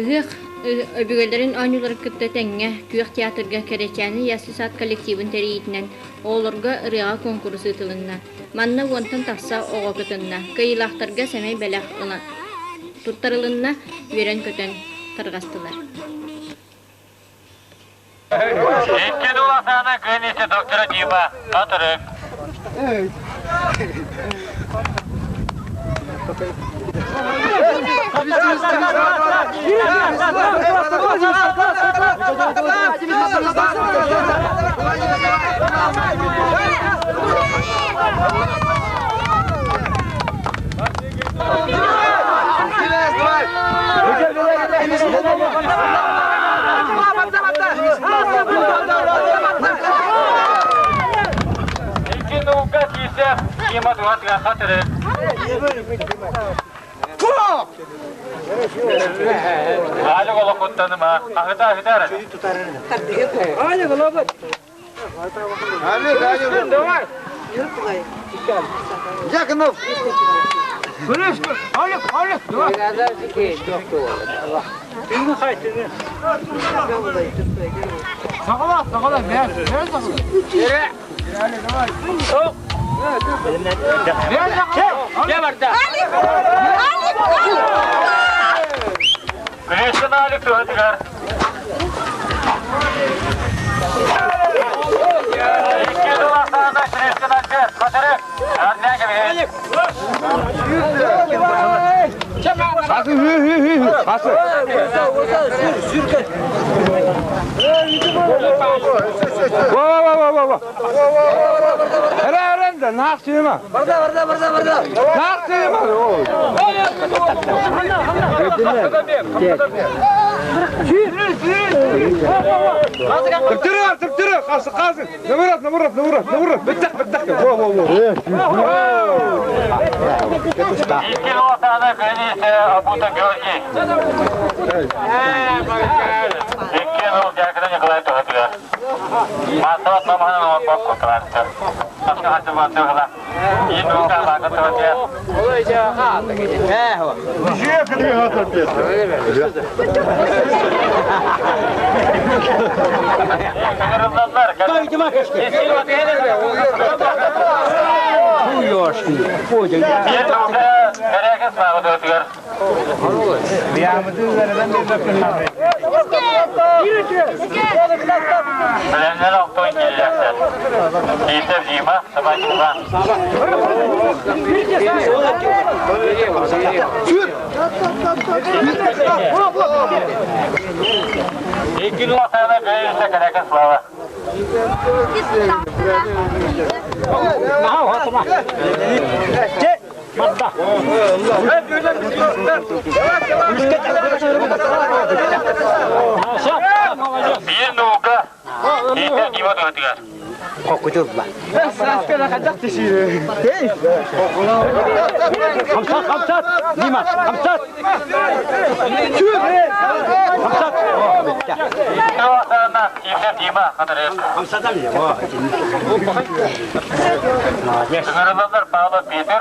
Ыһыах өбүгэлэрин оонньууларын кытта тэҥҥэ Күөх театрга Кэрэчээни ясли-сад коллективын тэрийиитинэн оҕолорго ырыаҕа куонкурус ыытылынна. Манна уонтан тахса оҕо кытынна. Кыайыылаахтарга сэмэй бэлэх ылан туттарылынна, үөрэн-көтөн тарҕастылар. Икки дуласаана күн доктора Дима Атырык. Икки наука киирсэ Дима туһатыгар хатырык. Аалык олохуттаныма, аһыта аһыта эрэ. Давай! Яконов! Алик, Алик, давай! Саҕала, саҕала, бэр, бэр саҕала. Күрүөстэн Алик туһатыгар. Икки дуласаана күрүөстэн Альберт, хатырык. Икки дуласаана күрүөстэн Абута Георгий. Икки нул Дьякона Николай туһатыгар. Массабат мамаһынан олорбокко трактор. Бэлэмнэр алтын киирээхтэр. Тиитэ Дима, Сабанчыга. Икки Лосана Грейса Карака Слава. Биир наука Тиитэ Дима туһатыгар. Хамсат, хамсат! Дима, хамсат! Хамсат! Лосана Тиитэ Дима хатырык. Ыҥырыллаллар Павлов Петр,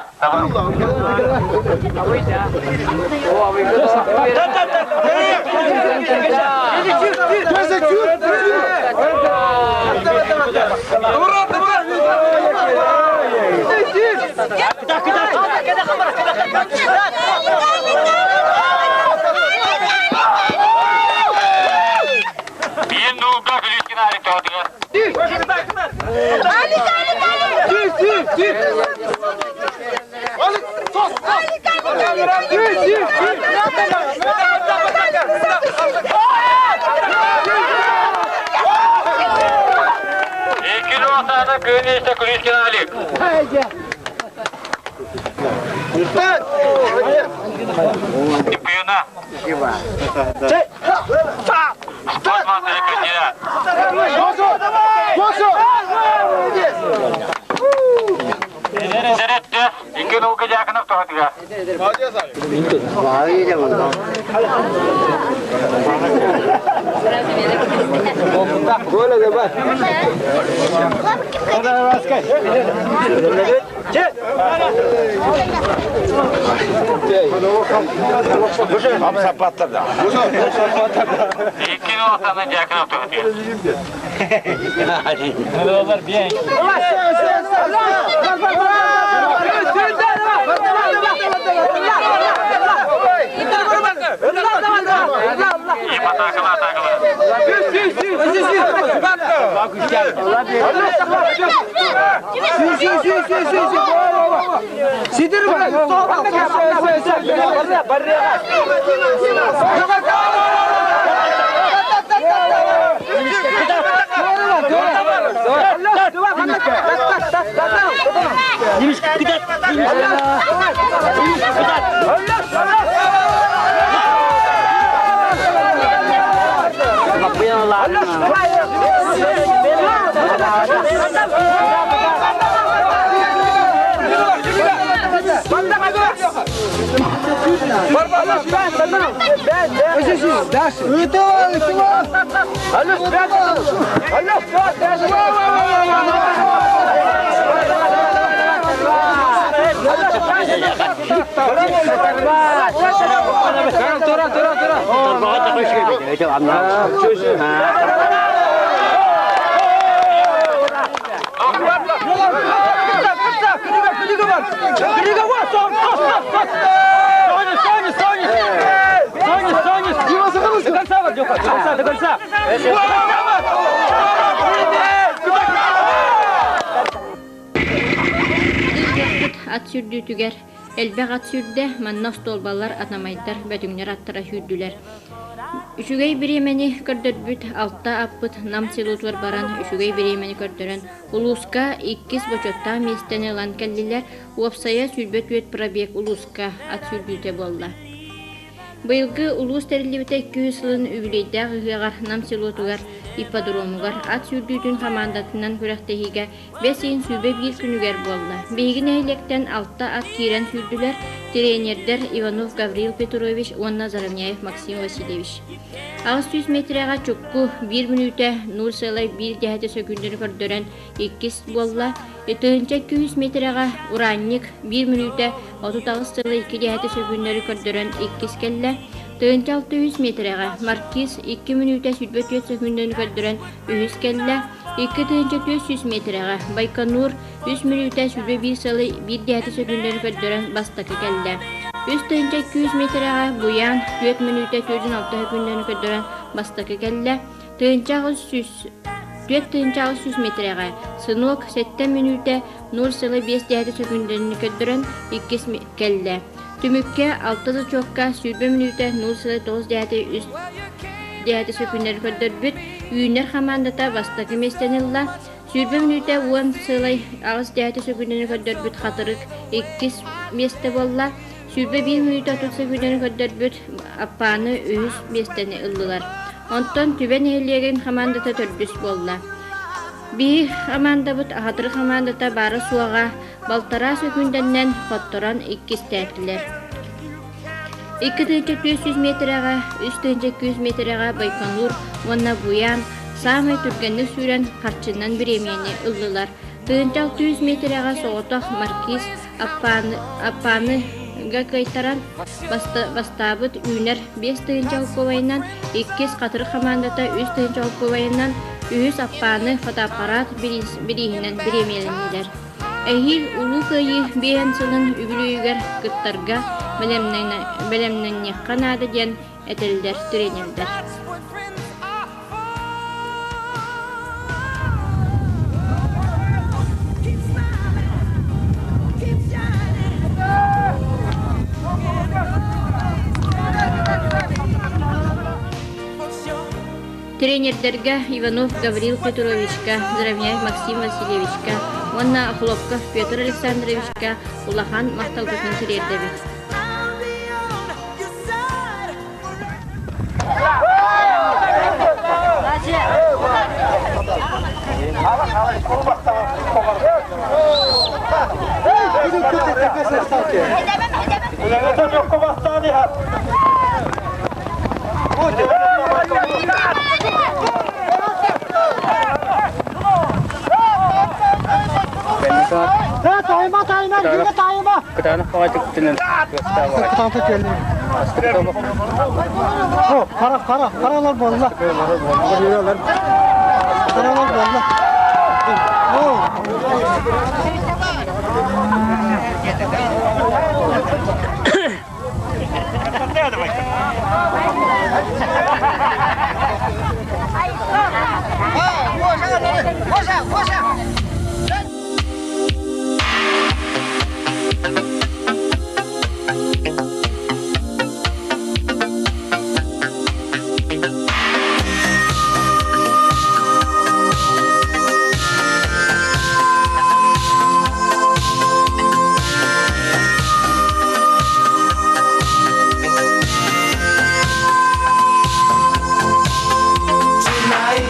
Биир нууга Күлүскин Алик тоҕотугар. Икки Лосана күн истэ Күлүскин Алик. Чемпиона. Спорт мастера Кристина. Эдэр икки нууга Дьяконов тоҕотугар. Икки Лосана Дьяконов тоҕотугар. Дима атакала, атакала. Ат сүүрдүүтүгэр элбэх ат сүүрдэ, манна остуолбалар, атамайдар, бөтүҥнэр аттара сүүрдүлэр. Үчүгэй бириэмэни көрдөрбүт алта аппыт Нам селотугар баран үчүгэй бириэмэни көрдөрөн улууска иккис бочуоттаах миэстэни ылан кэллилэр. Уопсайа 24 пробег улууска ат сүүрдүүтэ буолла. Быйылгы улуус тэриллибитэ 200 сылын үбүлүөйдээх ыһыаҕар Нам селотугар ипподромугар ат сүүрдүүтүн хамаандатынан күрэхтэһиигэ бэс ыйын 21 күнүгэр буолла. Биһиги нэһилиэктэн алта ат киирэн сүүрдүлэр, тренердэр Иванов Гаврил Петрович уонна Заровняев Максим Васильевич. 800 метрэҕэ чукку биир мүнүүтэ 0,1 сөкүүндэни көрдөрөн иккис буолла. 1200 метрэҕэ ураанньык биир мүнүүтэ 38,2 сөкүүндэри көрдөрөн иккис кэллэ. 1600 метрэҕэ Маркиз 2 мүнүүтэ 24 сөкүүндэни көрдөрөн үһүс кэллэ. 2400 метрэҕэ Байконур 3 мүнүүтэ 21,1 сөкүүндэни көрдөрөн бастакы кэллэ. 3 200 миэтэрэҕэ Буян 4 мүнүүтэ 46 сөкүүндэни көрдөрөн бастакы кэллэ. 1800 миэтэрэҕэ Сынок 7 мүнүүтэ 0,5 сөкүүндэни көрдөрөн иккис кэллэ. Түмүккэ алта зачекка 20 мүнүүтэ 0,9 сөкүүндэни көрдөрбүт Үүнэр хамаандата бастакы миэстэни ылла. 20 мүнүүтэ 10,8 сөкүүндэни көрдөрбүт Хатырык иккис миэстэ буолла. 21 мүнүүтэ 30 сөкүүндэни көрдөрбүт Аппааны үһүс миэстэни ыллылар. Онтон Түбэ нэһилиэгин хамаандата төрдүс буолла. Биһи хамаандабыт Хатырык хамаандата баара-суоҕа балтараа сөкүүндэннэн хотторон иккистээтилэр. 2400 миэтэрэҕэ, 3200 миэтэрэҕэ Байконур уонна Буян саамай түргэнник сүүрэн харчынан бириэмийэни ыллылар. 1600 миэтэрэҕэ соҕотох Маркиз Аппааныга кыайтаран бастаабыт Үүнэр 5000 холкуобайынан, иккис Хатырык хамаандата 3000 холкуобайынан, үһүс Аппааны фотоаппарат бирииһинэн бириэмийэлэннилэр. Эһиил Улуу Кыайыы биэһин сылын үбүлүөйүгэр кыттарга бэлэмнэниэххэ наада диэн этэллэр тренердэр. Тренердэргэ Иванов Гаврил Петровичка, Заровняев Максим Васильевичка уонна Охлопков Петр Александровичка улахан махталбытын тириэрдэбит. Tonight,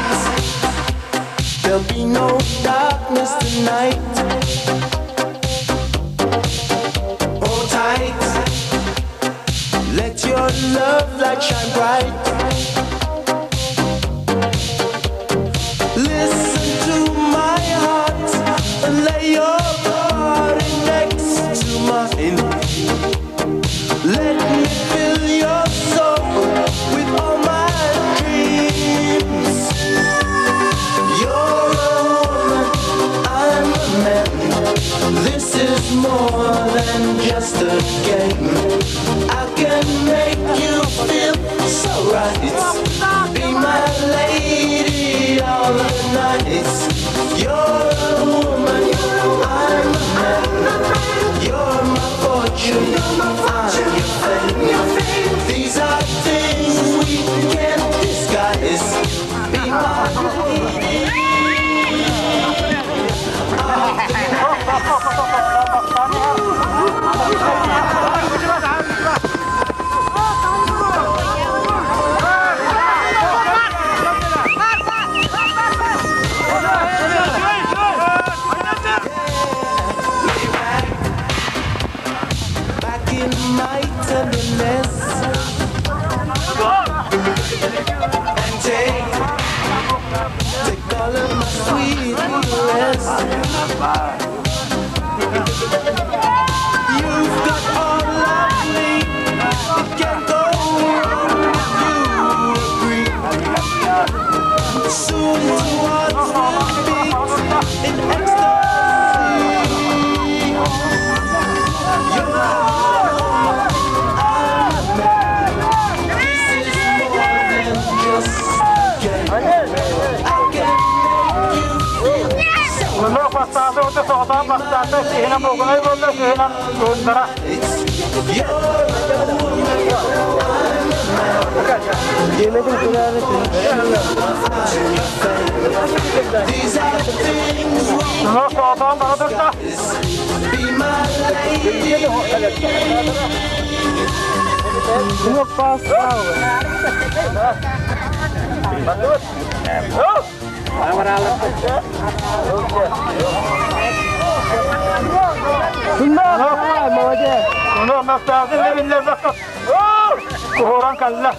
there'll be no darkness tonight. Hold tight, let your love light shine bright. Listen to my heart and lay your body next to mine. Let me fill your soul with all my dreams. You're a woman, I'm a man. This is more than just a game. I can make you feel so right. Be my lady all the night. You're a woman, I'm a man. You're my fortune, I'm your fame. These are things we can't disguise. Be my lady. Back in my tenderness and take all of my sweet caress. You've got all of me. It can't go wrong if you agree. Soon two hearts will beat in ecstasy. You're a woman, соҕотоон бастаата, сиһинэн булгунай буолла, сиһинэн уһундара. Сынок соҕотоон бара турда. Сынок пас. Сынок, давай, молодец. Сынок мастаатын да биллэр бакка. Куһуран калла.